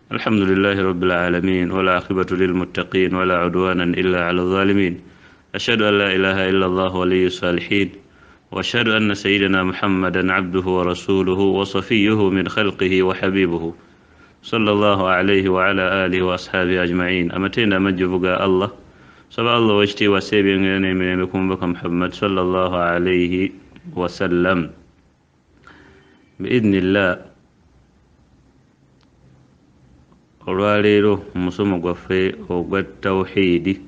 الحمد لله رب العالمين والعاقبة للمتقين ولا عدوانا إلا على الظالمين أشهد أن لا إله إلا الله ولي الصالحين وأشهد أن سيدنا محمدا عبده ورسوله وصفيه من خلقه وحبيبه صلى الله عليه وعلى آله وأصحابه أجمعين. أمتنا مجفق الله سبع الله واشتي وسيبي من بك محمد صلى الله عليه وسلم بإذن الله. Olwaleero mu musomo gwaffe ogwa tawhiidi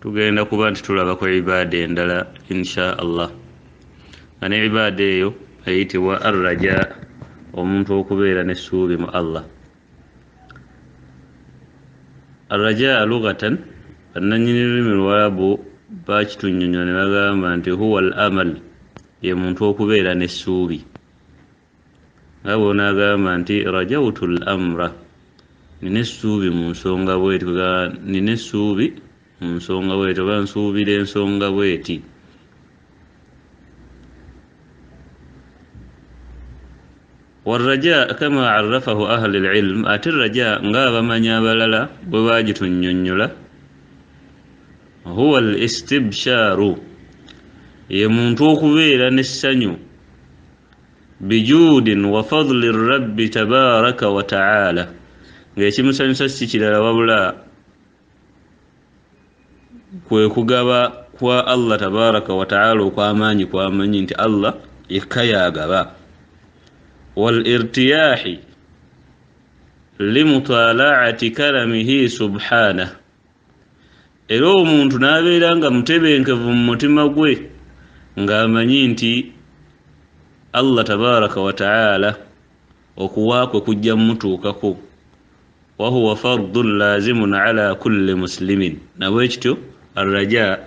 tugenda kuba nti tulaba ku ibaada endala insha Allah, nga ne ibaada eyo eyitibwa arraja, omuntu okubeera n'essuubi mu Allah. Arraja lughatan, bannannyini lulimi Luwarabu bakitunnyonnyola ne bagamba nti huwa al amal, ye muntu okubeera n'essuubi. Nga bw'onaagamba nti rajawtu al amra, nina essuubi mu nsonga bweti, nina essuubi mu nsonga bweti, oba nsuubira ensonga bweti. Warraja kama arrafahu ahli lilm, ate raja ng'abamanyi abalala bwe bagitunnyonnyola, huwa al istibshaaru, ye muntu okubeera n'essanyu, bijuudin wa fadli rabbi tabaraka wa taala, ng'ekimusanyusa si kirala wabula kwe kugaba kwa Allah tabaraka wa taala okw'amaanyi, kw'amanyi nti Allah yekka y'agaba. Wal irtiyahi limutalaati karamihi subhanah, era omuntu n'abeera nga mutebenkevu mu mutima gwe ng'amanyi nti Allah tabaraka wa taala okuwa kwe kujja mmutuukako. Wahuwa fardun lazimun ala kulli muslimin. Nabwe kityo arraja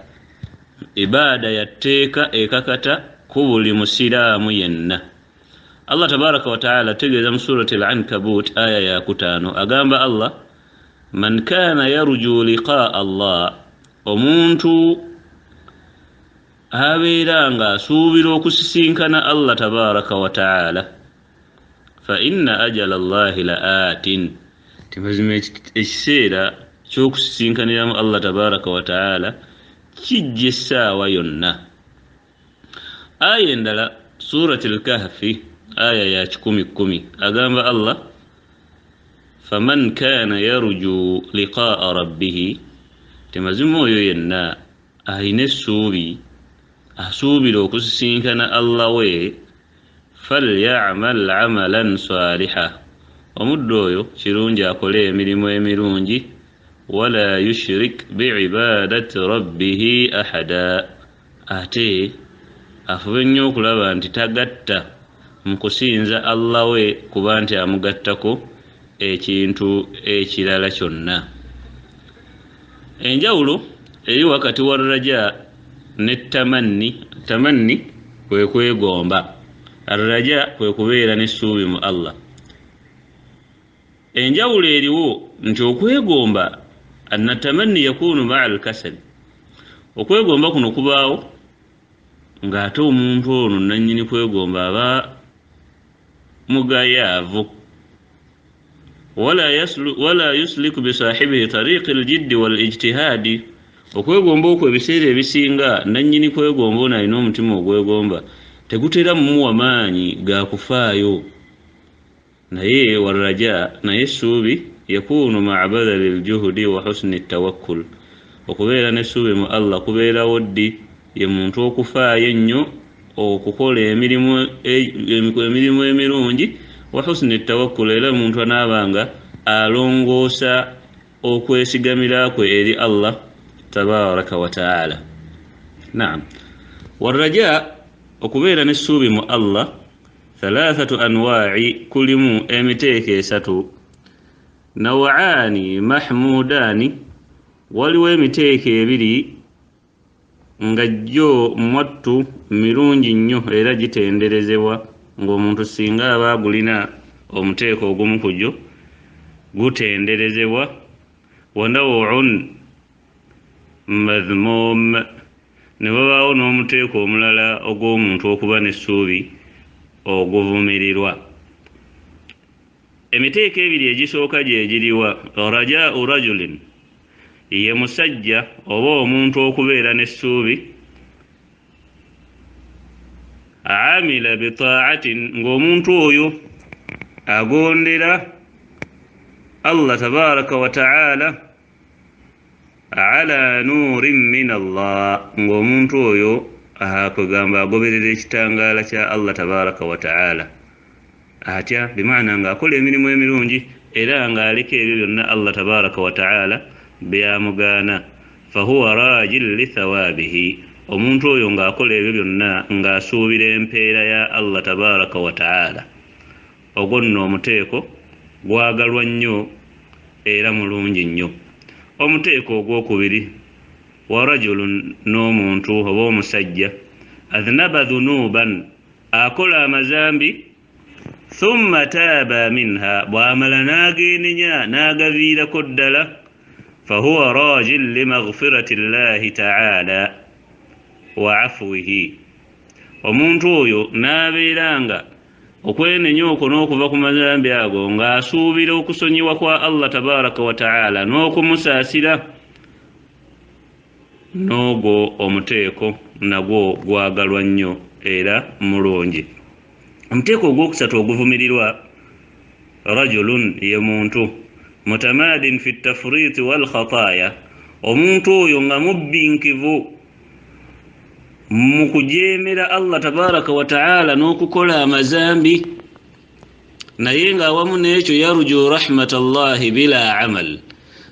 ibaada yatteeka ekakata ku buli musiraamu yenna. Allah tabaraka wa taala ategeeza mu surati al-Ankabut aya ya 5, agamba Allah man kana yarju liqaa Allah, omuntu abeera nga asuubira okusisinkana Allah tabaraka wa taala, fa inna ajala Allahi la atin, timazima ekiseera ky'okusisinkaniramu Allah tabaraka wa taala kijja essaawa yonna. Aya endala surati al-Kahfi aya ya 110, agamba Allah faman kana yarju liqaa rabbihi, temazima oyo yenna ayina essuubi asuubira okusisinkana Allah we, falyamal amalan saliha, omuddu oyo kirungi akole emirimu emirungi, wala yushrik biibadati rabbihi ahada, ate afube nnyo okulaba nti tagatta mu kusinza Allah we kuba nti amugattako ekintu ekirala kyonna. Enjawulo eri wakati wa raja ne tamanni. Tamanni kwe kwegomba, arraja kwe kubeera n'essuubi mu Allah. Enjawulo eriwo nti okwegomba, anna tamanni yakunu maa alkasal, okwegomba kuno kubaawo ng'ate omuntu ono nannyini kwegomba aba mugayaavu. Wala yusliku bisahibihi tariqi aljiddi wal ijtihaadi, okwegomba okwo ebiseera ebisinga nannyini kwegomba ono alina omutima ogwegomba tegutera mumuwa maanyi ga kufaayo. Naye warraja, naye essuubi, yakunu maa badali ljuhudi wa husni tawakkul, okubeera n'essuubi mu Allah kubeerawo ddi? Ye muntu okufaayo ennyo okukola emirimu emirungi, wa husni tawakkul, era omuntu anaabanga alongoosa okwesigamira kwe eri Allah tabaraka wa taala. Naam, warraja okubeera n'essuubi mu Allah thalathatu anwaa'i, kulimu emiteeko esatu. Nawaani mahmudaani, waliwo emiteeko ebiri nga gyo mwattu mirungi nnyo era gitenderezebwa, ng'omuntu singa aba agulina omuteeko ogumu ku gyo gutenderezebwa. Wa nawun madhmum, ne wabaawo n'omuteeko omulala ogw'omuntu okuba n'essuubi oguvumirirwa. Emiteeko ebiri egisooka gye giriwa? Rajau rajulin, ye musajja oba omuntu okubeera n'essuubi, amila bitaatin, ng'omuntu oyo agondera Allah tabaraka wa taala, ala nuurin min Allah, ng'omuntu oyo kwegamba agoberera ekitangaala kya Allah tabaraka wa taala. Atya? Bimaana ng'akola emirimu emirungi era ng'aleka ebyo byonna Allah tabaraka wa taala byamugaana. Fahuwa rajil lithawabihi, omuntu oyo ng'akola ebyo byonna ng'asuubira empeera ya Allah tabaraka wa taala. Ogwo nno omuteeko gwagalwa nnyo era mulungi nnyo. Omuteeko ogwokubiri, wa rajulun, n'omuntu oba omusajja, adhnaba dhunuban, akola amazambi, thumma taaba minha, bw'amala n'ageenenya n'agaviirako ddala, fahuwa rajil limaghfirati llahi taala wa afwihi, omuntu oyo n'abeera nga okwenenya okwo n'okuva ku mazambi ago ng'asuubira okusonyiwa kwa Allah tabaraka wa taala n'okumusaasira. N'ogwo omuteeko nagwo gwagalwa nnyo era mulungi. Omuteeko ogwokusatu oguvumirirwa, rajulun, ye muntu mutamadin fi tafriti wal khataya, omuntu oyo nga mubbinkivu mu kujeemera Allah tabaraka wa taala n'okukola amazambi, naye ng'awamu n'ekyo yarju rahmatallahi bila amal,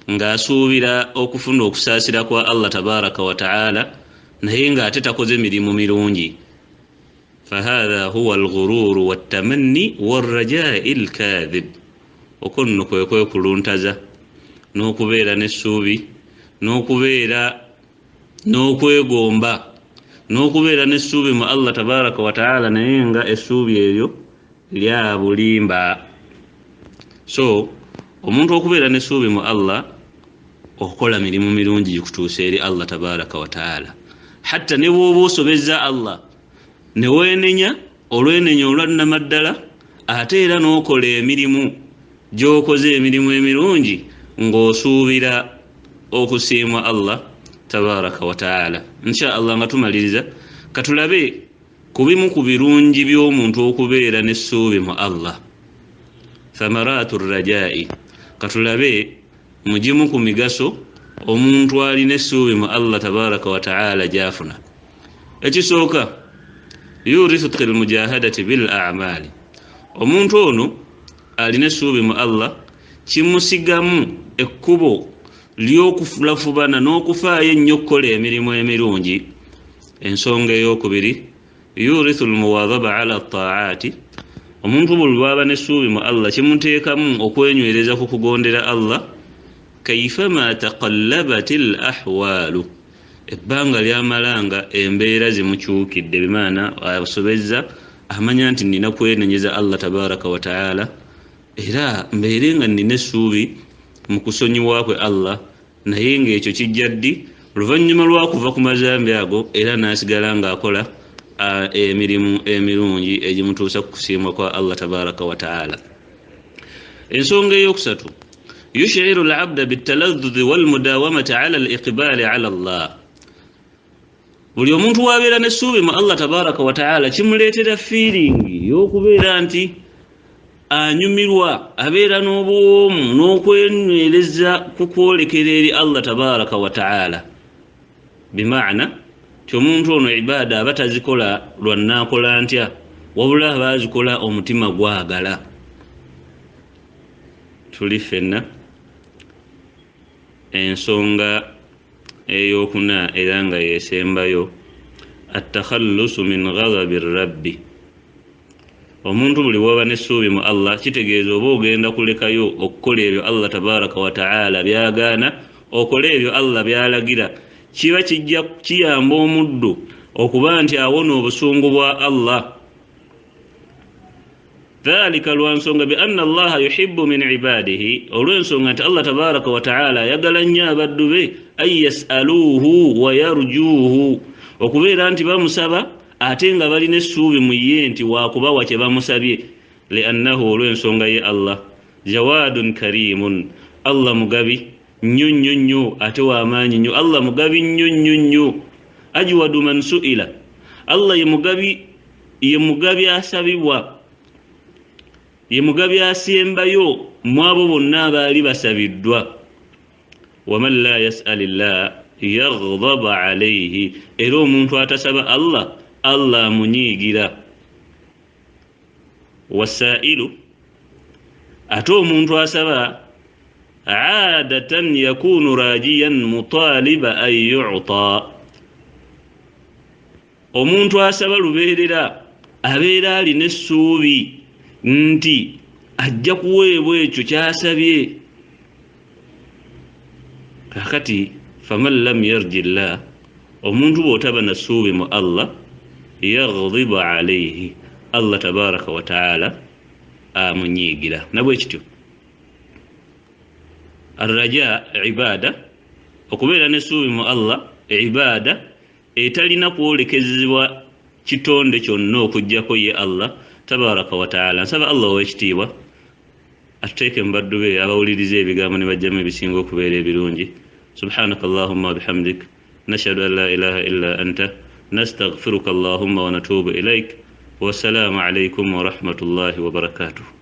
ng'asuubira okufuna okusaasira kwa Allah tabaraka wa taala naye ng'ate takoze mirimu mirungi. Fahatha huwa alghururu wattamanni warrajai lkadhib, okwo nno kwe kwekuluntaza n'okubeera n'essuubi n'okubeera n'okwegomba n'okubeera n'essuubi mu Allah tabaraka wa taala naye nga essuubi eryo lya bulimba. So omuntu okubeera n'essuubi mu Allah, okukola mirimu mirungi gikutuusa eri Allah tabaraka wa taala. Hatta ne bw'oba osobezza Allah ne weenenya olwenenya olwannamaddala, ate era n'okola emirimu gy'okoze emirimu emirungi ng'osuubira okusiimwa Allah tabaraka wa taala. Insha Allah nga tumaliriza, katulabe ku bimu ku birungi by'omuntu okubeera n'essuubi mu Allah. Thamaratu rrajai, katulabe mugimu ku migaso omuntu alina essuubi mu Allah tabaraka wa taala gy'afuna. Ekisooka, yurithu almujahadati bil a'mali, omuntu ono alina essuubi mu Allah kimusigamu ekkubo ly'okufulafubana n'okufaayo ennyo okukola emirimu emirungi. Ensonga ey'okubiri, yurithu almuwadhaba ala taati, omuntu buli lw'aba n'essuubi mu Allah kimuteekamu okwenywereza ku kugondera Allah. Kaifama taqallabat al ahwalu, ebbanga lyamalanga embeera zimukyukidde, bimaana asobezza amanya nti nina kwenenyeza Allah tabaraka wa taala era mbeere nga nina essuubi mu kusonyiwa kwe Allah, naye ng'ekyo kijja ddi? Oluvannyuma lwakuva ku mazambi ago era n'asigala ng'akola emirimu emirungi egimutuusa ku kusiimwa kwa Allah tabaraka wa taala. Ensonga eyokusatu, yushiru al-abda bitaladhudhi walmudawamati ala al-iqbali ala Allah, buli omuntu wabeera n'essuubi mu Allah tabaraka wa taala kimuleetera fiiringi y'okubeera nti anyumirwa, abeera n'obuwoomu n'okwenywereza ku kwolekera eri Allah tabaraka wa taala. Bimaana ti omuntu ono ibaada aba tazikola lwa nnaakola ntya, wabula aba azikola omutima gwagala. Tuli ffenna. Ensonga ey'okuna era nga yesembayo, attakhallusu min ghadabi rabbi, omuntu buli bw'oba n'essuubi mu Allah kitegeeza oba ogenda kulekayo okukola ebyo Allah tabaraka wa taala byagaana, okole ebyo Allah byalagira. Kiba kijja kiyamba omuddu okuba nti awona obusungu bwa Allah. Dhalika lwa nsonga bi anna Allaha yuhibbu min ibadihi, olw'ensonga nti Allah tabaraka wa taala ayagala nnyo abaddu be, an yasaluuhu wa yarjuuhu, okubeera nti bamusaba ate nga balina essuubi mu ye nti waakubawa kye bamusabye. Liannahu, olw'ensonga ye Allah Jawadun karimun, Allah mugabi nnyo nnyo nnyo, ate w'amaanyi nnyo. Allah mugabi nnyo nnyo nnyo. Ajwadu man suila, Allah ye mugabi, ye mugabi asabibwa, ye mugabi asembayo mu abo bonna abaali basabiddwa. Waman la yasal llah yaghdaba alaihi, era omuntu atasaba Allah, Allah amunyiigira. Wasailu, ate omuntu asaba adatan yakunu rajiyan mutaliba an yuta, omuntu asaba lubeerera abeera alina essuubi nti ajja kuweebwa ekyo kyasabye. Kakati faman lam yarji llah, omuntu bw'otaba na ssuubi mu Allah, yaghdiba alaihi, Allah tabaraka wa taala amunyiigira. Nabwe kityo arraja ibada, okubeera n'essuubi mu Allah ibada etalina kwolekezebwa kitonde kyonna okuggyako ye Allah tabaraka wa taala. Nsaba Allah ow'ekitiibwa atuteeke mu baddu be abawuliriza ebigambo ne bajjamu ebisinga okubeera ebirungi. Subhanaka allahumma bihamdik, nashhadu an la ilaha illa anta, nastaghfiruka allahumma wa natubu ilaik. Wassalaamu alaikum warahmatullahi wabarakatuh.